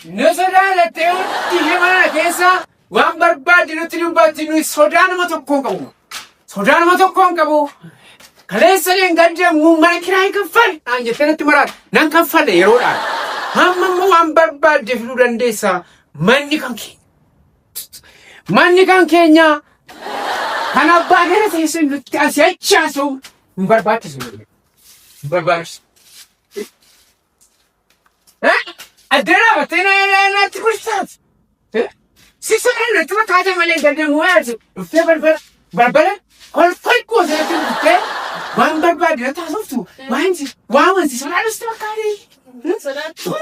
Nu sodaalattee hundi ishee mana keessa waan barbaadde nutti dubbatti nuyi sodaa nama tokkoo qabu. Sodaa nama tokkoo hin qabu. Kaleessa dheengadde mana kiraayii kaffal naan jettee natti maraata. Nan kaffale yeroodhaan. Hamma immoo waan barbaadde fiduu dandeessa. Manni kan keenya. Manni kan keenya. Kan abbaa keenya teessee nutti asii achi haasa'u hin barbaachisu. Hin barbaachisu. Addana dhaabattee natti kursaati. Si sodaan natti fakkaata malee danda'amu waati. Dhuftee balbala balbala kolfal gootee natti dhuftee waan barbaadde natti haasoftu waan si waan si sodaan sitti fakkaate. Sodaattu.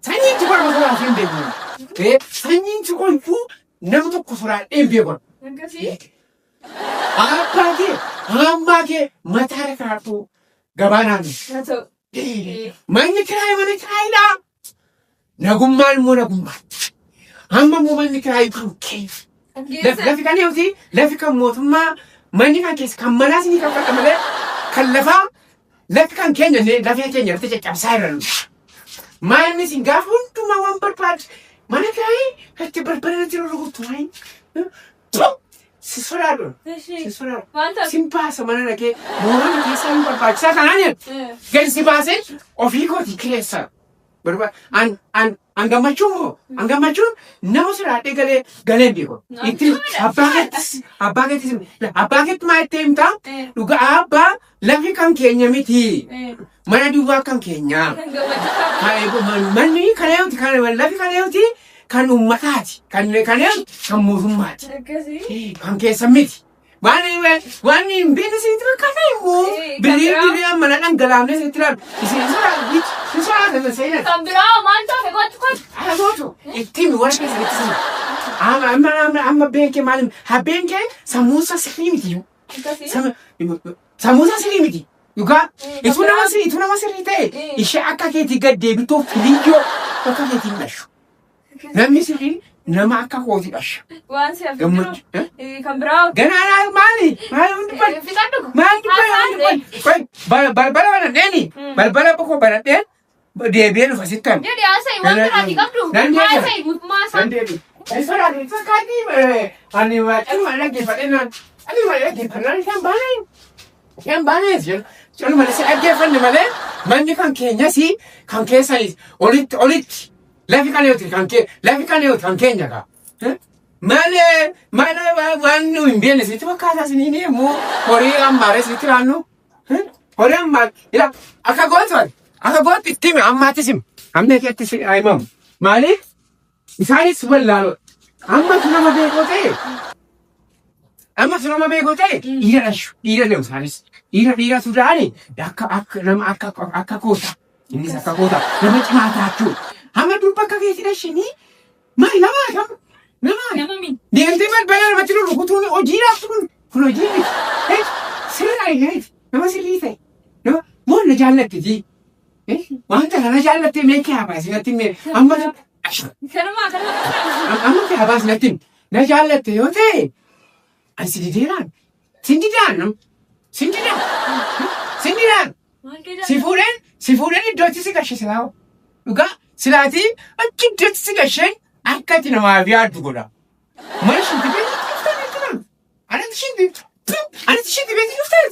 Sanyiin ci korma sodaatee hin beeku. Sanyiin ci kolfuu nama tokko sodaadhee hin beeku. Akkasii. Abbaa kee hammaa kee mataa irra kaa'atu gabaa naannoo. Haa ta'u. Manni kiraayii mana kiraayiidha. Nagummaan immoo nagummaa. Amma immoo manni kiraayii kan kee. Lafi kan eewti lafi kan mootummaa manni kan keessa kan manaas ni kaffalta malee kan lafaa lafi kan keenya illee lafee keenya irratti caccabsaa irra nuti. Manni isin gaafa hundumaa waan barbaadu mana kiraayii itti balbala irratti rurrukuttu maayii. Si sodaadhu. Si sodaadhu. Maal ta'a? Sin baasa mana dhaqee mooraan keessaa hin barbaachisaa kanaan jedhu. Gadi si baasee ofii kooti kireessa. Barba an an an gammachuun moo an gammachuun nama sodaadhee galee galee hin beeku. Itti abbaa keettis abbaa keettis abbaa keetti maa itti himtaa dhugaa abbaa lafi kan keenya miti mana duwwaa kan keenyaa. Kan gammachiisaa. Manni kana yooti kan lafi kana yooti kan uummataati kan kana yooti kan mootummaati. Akkasii. Kan keessan miti. Waan waan hin beekne isinitti fakkaata immoo Kan birrii biraa? birrii amma na dhangalaafne isinitti ilaalu. Isin soraa isin soraa seenan. Kan biraa maal taate gochu gochu. Haa gootu ittiin warra keessanitti sana. Amma amma amma amma beekee maal haa beekee sammuusa sirrii miti. Akkasii. Sammuusa sirrii miti. Dhugaa Kan ituu nama biraa? sirrii ituu nama sirrii ta'e ishee akka keetii gad deebitoo filiyyoo akka keetiin dhashu. Namni sirriin nama akka kootii dhasha. Waan si hafe jiru. Gammachuu. Kan biraa. Ganaa naa maali? Maali hundi bal? Fixadhu. Maal dubban maal dubban? Balbala banadheeni. Balbala boko banadheen deebi'ee dhufa sittan. Jedhi haasa'i waan biraati qabdu. Nan deebi'a. Haasa'i guutummaa isaa. Nan deebi'a. Sodaatu fakkaatti ani caluma dhaggeeffadhe naan caluma dhaggeeffannaan isaan baanee isaan baanee jedhu caluma isa dhaggeeffanne malee manni kan keenyas kan keessanis olitti olitti lafi kan yooti kan kee lafi kan yooti kan keenya kaa. Malee malee waan nu hin beekne sitti fakkaataa isiniin immoo horii ammaaree sitti raannu. Horii ammaa ila akka gootu akka gootu itti hime ammaattis hime amma keetti si himamu. Maaliif isaanis wallaaloo ammatu nama beekoo ta'e ammatu nama beekoo ta'e dhiira dhashu dhiira deemu isaanis dhiira dhiira sudaani akka akka nama akka akka koota innis akka koota nama cimaa taachuu amma durba akka keetti dhashanii maal nama kam nama Nama min. deemtee balbala namatti lolu kutuun hojiidhaaf kun kun hojii miti sirrii argite nama sirrii ta'e nama moo na jaallattiti wanta kana jaallattee mee kee habaasi natti mee amma Kanumaa kanumaa. amma kee habaasi natti na jaallatte yoo ta'e ani si dideeraan sin didaan sin didaan sin didaan Maal kee si fuudheen si fuudheen iddootti si gashe silaa dhugaa silaatii achi iddootti si gasheen akka ati namaaf yaaddu godha. Mana shinti beetii dhuftan jechuudha. Anatti shinti anatti shinti beetii dhuftan.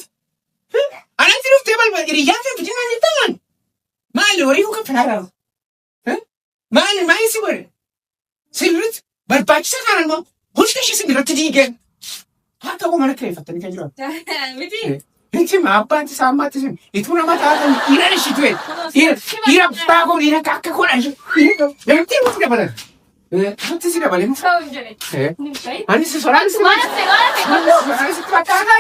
Anatti dhuftee balbal hiriyyaan ta'e fidinaan jettan maali? Maali horii kun kaffalaa Maali maali si godhe? Sirriitti barbaachisa kanaan immoo hunda ishee sirriitti diigeen. Haa ta'u mana kireeffattanii kan jiran. Miti. Inti ma abbaan isaa ammaatti sun ituu nama taatan dhiira ishii ture. Dhiira dhiira abbaa koo dhiira akka akka koodha ishee. Namatti immoo dabalan. Namatti si dabalee. Ta'u hin jedhe. Ni ta'e. Ani si sodaan si Waan hafe waan hafe qabdu. Ani sitti fakkaata.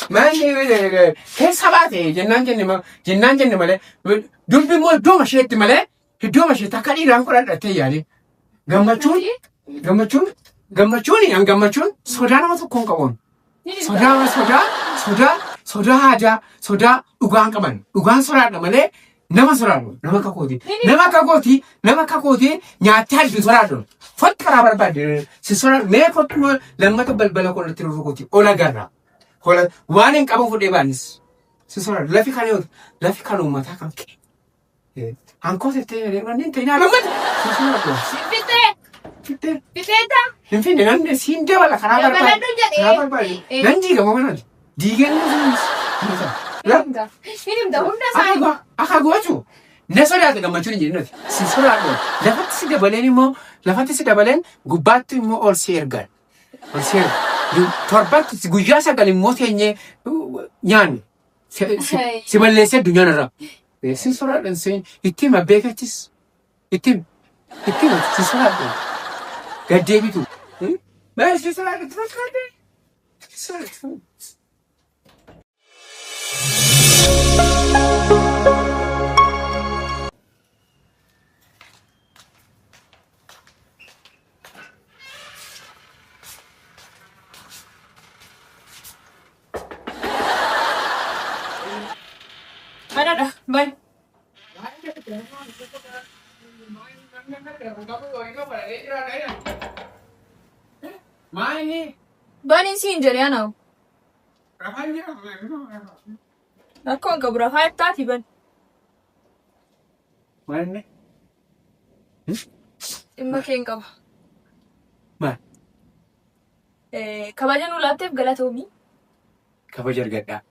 Maali keessa baate jennaan jenne jennaan jenne malee durbi immoo iddoo isheetti malee iddoo isheetti akka dhiiraan godhadhattee yaade. Gammachuun gammachuun gammachuun an gammachuun sodaa nama tokkoon qabuun. Sodaa sodaa sodaa sodaa aadaa sodaa dhugaan qaban dhugaan sodaadha malee nama sodaadhu nama akka kooti nama akka kooti nama akka kooti nyaattee addu sodaadhu fotti karaa barbaadde si sodaadhu mee kottu lammata balbala koo irratti rukuti ola garra Hola waan hin qabu fudhee baanis. Si sodaadhu lafi kan yoo lafi kan uummataa kan kee. Hankoo tettee manneen ta'inaa lammata. Si sodaadhu. Fixee. Fittee. Fixeeta. Hin finne nan siin dabala karaa barbaade. Dabaladhu jedhee. Karaa barbaade. Nan diigama manaan. Diigeen nu Hin himta hunda isaanii. Akka gootu na sodaate gammachuun hin jedhin si sodaadhu. Lafatti si dabaleen immoo lafatti si dabaleen gubbaatti immoo ol si ergan. Ol si ergan. Torbatti guyyaa 9 immoo teenyee nyaanne. Si balleessee addunyaan irraa. Si sodaadhan siin itti hima beekattis itti hima itti hima si sodaadhu. Gad deebitu. Maal si sodaadhu fakkaate? Si sodaadhu. Banadha. Ban. Maali? Baniin siin jedhee anaawu. Rakkoon qabu rafaa ittaati ban. Maali? Dhimma kee hin qaba. Maal? Kabaja nuu laatteef galatoomii. Kabaja argadhaa.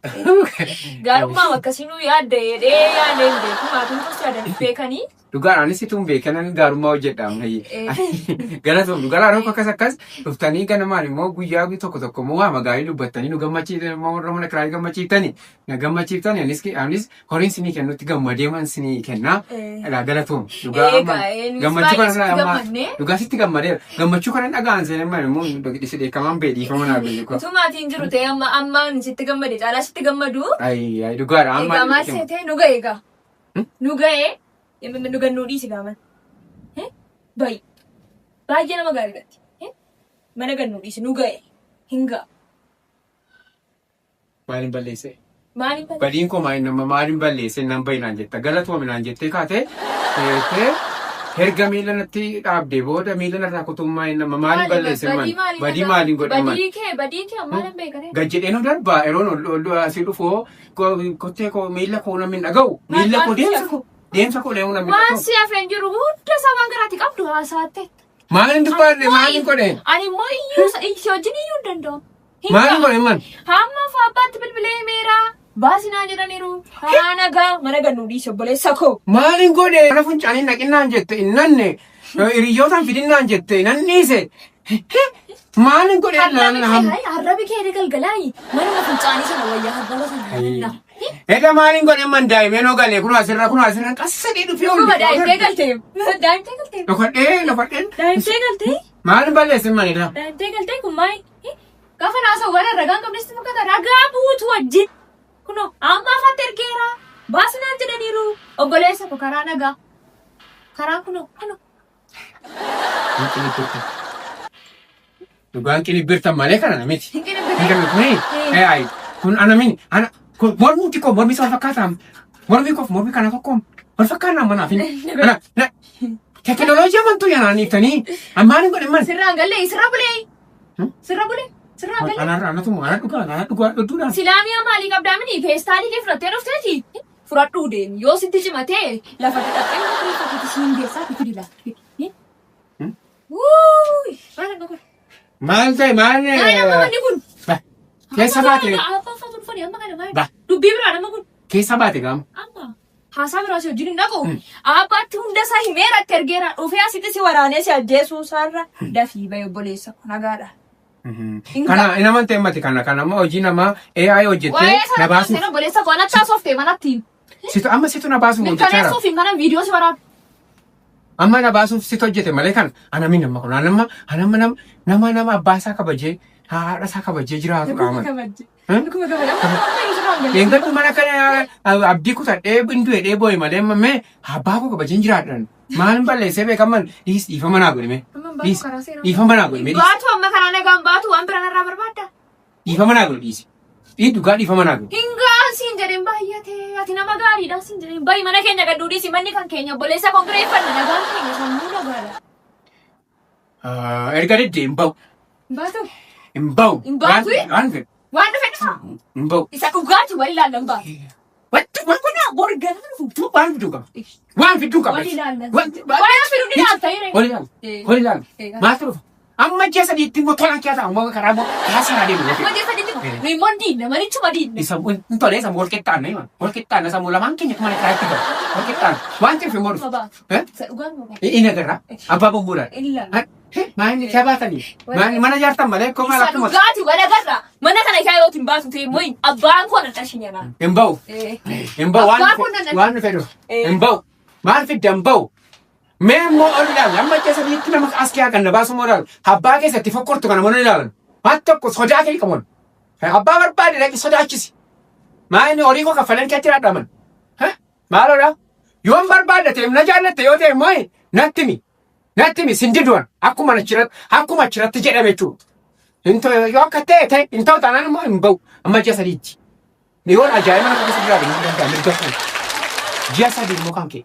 Gaarummaa akkasii nuu yaadda jedhee yaadee hin beeku. Maatiin koos yaadanii beekanii. Dhugaan anis itun beekanan gaarummaa hojjedha ammayyi. Galatoom dhugaan akka akkas akkas dhuftanii ganamaan immoo guyyaa tokko tokko immoo waa magaalii dubbattanii nu gammachiiftan immoo warra mana kiraayii gammachiiftanii na gammachiiftanii anis anis horiin sinii kennutti gammadee man sinii kennaa. Elaa galatoom dhugaa amma Egaa nuti gammachuu baay'ee kana sitti amma gammadne. dhugaa sitti gammadeera gammachuu kana dhagaan seenee mana immoo si dheekkamaan bee dhiifama naa godhe. Utuu maatiin jiru ta'e amma ammaan sitti gammade caalaa sitti gammadu. Ayi ayi dhugaadha amma. Egaa maal seetee nu ga'e egaa. Nu ga'e nu gannuu dhiisi gaaman. Bayi. Baay'ee nama gaariidha. Mana gannuu dhiisi nu ga'e. Hin ga'a. Maaliin balleesse? Maaliin balleesse? Badiin koo maaliin nama maaliin balleesse nan bayi naan jetta galatoomi naan jettee kaatee teessee erga miila natti dhaabdee booda miila narraa kutuun maaliin nama maaliin balleesse man badii maaliin godhe man Badii kee badii kee ammaa nan beekane. gad jedhee nu darbaa yeroon ol ol asii dhufoo kottee koo miila koo namni hin dhaga'u miila koo deemsa koo deemsa koo deemuu namni hin Waan dhaga'u. si hafeen jiru hunda isaa waan garaatti qabdu haasaatte. Maaliin dubbaadhe maaliin godhe Ani immoo iyyuu si wajjin iyyuu hin danda'u. Hin maaliin ga'a. godhe man Hamma abbaatti bilbilee himeera. Baasinaa jedhaniiru. Karaa nagaa mana gannuu dhiisi obboleessa koo. Maaliin godhe mana fincaanii naqinnaan jette hin nanne hiriyyootaan fidinnaan jette nan dhiise maaliin godhe Arrabi kee galgalaayi manuma fincaanii sana wayyaa arraba sana. Egaa maaliin godhe man daa'imeen hoo galee kun asirra kun asirra qassadee dhufee ol Dhuguma daa'imtee galtee. Daa'imtee galtee. Dhokadhee dhokadhee Daa'imtee galtee. maaliin balleessin manidha. Daa'imtee galtee kun maali? Gaafa naasa'u warra ragaan qabnes fakkaata ragaa buutu wajjin. Kunoo amma afaatti ergeera. Baasinaan jedhaniiru. Obboleessa koo karaa nagaa. Karaa kunoo kunoo. Dhugaan qinibbirtan malee kana miti. Hin qinibbirtan. Kun ai kun ana mini ana kun mormi koo mormi isa wal fakkaataa mormi koof mormi kana tokkoom wal fakkaannaa manaaf hin ana na teknooloojii amantuu yanaan hiiktanii ammaan hin godhin man. Sirraan galee sirra bulee. Sirra bulee. Sirraan galee. Anarra anatu ana dhugaa ana dhugaa dhudhuudhaan. Silaamiyaa maalii qabdaa mini feestaalii kee fudhattee dhufteeti. Fudhadhuu deemi yoo sitti cimatee lafa dhaqxee mana kireeffatuuti siin geessaa fidi laata. Wuuy! Maal amma kun? Maal ta'e maal? Maal amma manni kun? Keessa baate. Amma uffata ulfanii amma kana maal? Ba. Dubbii biraan amma kun. Keessa baate gaama. Amma haasaa biraa si wajjin hin dhaqu. Abbaatti hunda isaa himeera itti ergeera. Dhufee asitti si waraanee si ajjeesuu isaarra dafii bahe obboleessa kun nagaadha. Kana hin amante himmati kana kana amma hojii namaa AI hojjettee Waa'ee na sana baasuuf. seenaa obboleessa koo anatti haasofte manatti. Situ amma situ na baasuuf hojjechaa jira. Mirkaneessuuf hin kana viidiyoo si waraabu. Amma na baasuuf situ hojjete malee kana ana min amma kun ana nama nama nama nama abbaa isaa kabajee haadha isaa kabajee jiraatu qaama. Leengadhu mana kana abdii kutadhee hindu'e dhee boo'e malee amma mee abbaa koo kabajeen jiraadhan. Maal balleessee beekaman dhiis dhiifama naa godhi mee. Dhiis dhiifama naa godhi mee dhiis Baatu amma karaa nagaan baatu waan biraan irraa barbaadda. dhiifama naa godhi dhiisi. Dhii dhugaa dhiifama naa godhi. Hin gahaan siin jedheen baay'ate ati nama gaariidha siin jedheen bayi mana keenya gadduu dhiisi manni kan keenya obboleessa koon kireeffanna nagaan keenya sammuu nagaadha. Erga diddee hin ba'u. Baatu Hin ba'u. Hin baatu? Waan fedhe. Waan dhufe dhufa. Hin ba'u. Isa dhugaati wal ilaallan ba'a. Wanti waan Kunaa bor ganama dhufu. waan fiduu qaba. Waan fiduu qaba. Wal ilaallan. Wanti Waan fidu ni ilaalta hiree. Wal ilaalla. Wal ilaalla. Maaltu dhufa? Amma ji'a sadiitti immoo tolaan keessa ammoo karaa immoo karaa seeraa deemu. Amma ji'a sadiitti nu immoo diinna manichuma diinna. Isa hin tole isa wal qixxaanna hima. Wal qixxaanna sammuu lamaan keenya mana kiraatti gala. Wal qixxaanna. Wanti dhufe immoo dhufa. Ba'a. Isa dhugaan ba'a. Inni agarra. Abbaa bumbuudhaan. Ilaalla. Maayini jabaatanii. Maayini mana ijaartan malee akkuma Isa akkuma. dhugaati wal agarra. Mana kana isaa yoo hin baasu ta'e immoo abbaan koo na qarshii nyaata. Hin ba'u. Hin ba'u. Abbaa koo na Waan dhufe dhufa. Hin ba'u. Maal fidda hin ba'u. Mee immoo ol ilaali. Amma ji'a sadiitti nama as kiyaa kan na baasu immoo ilaalu. Abbaa keessatti fokkortu kana mana ilaalan. Waan tokko sodaa kee qaban. Abbaa barbaade dhaqi sodaachisi. Maayini horii koo kaffalan keetti raadhaman. Maaloodha? Yoon barbaadde ta'e na jaallatte yoo ta'e immoo natti himi. Natti himi sin diduwan akkuma achirratti akkuma achirratti jedhame jechuudha. Hin ta'u yoo akka ta'e ta'e hin ta'u taanaan immoo hin ba'u. Amma ji'a sadiitti. Yoon ajaa'iba mana keessa jiraatu hin danda'a mirga koo. Ji'a sadii immoo kan kee.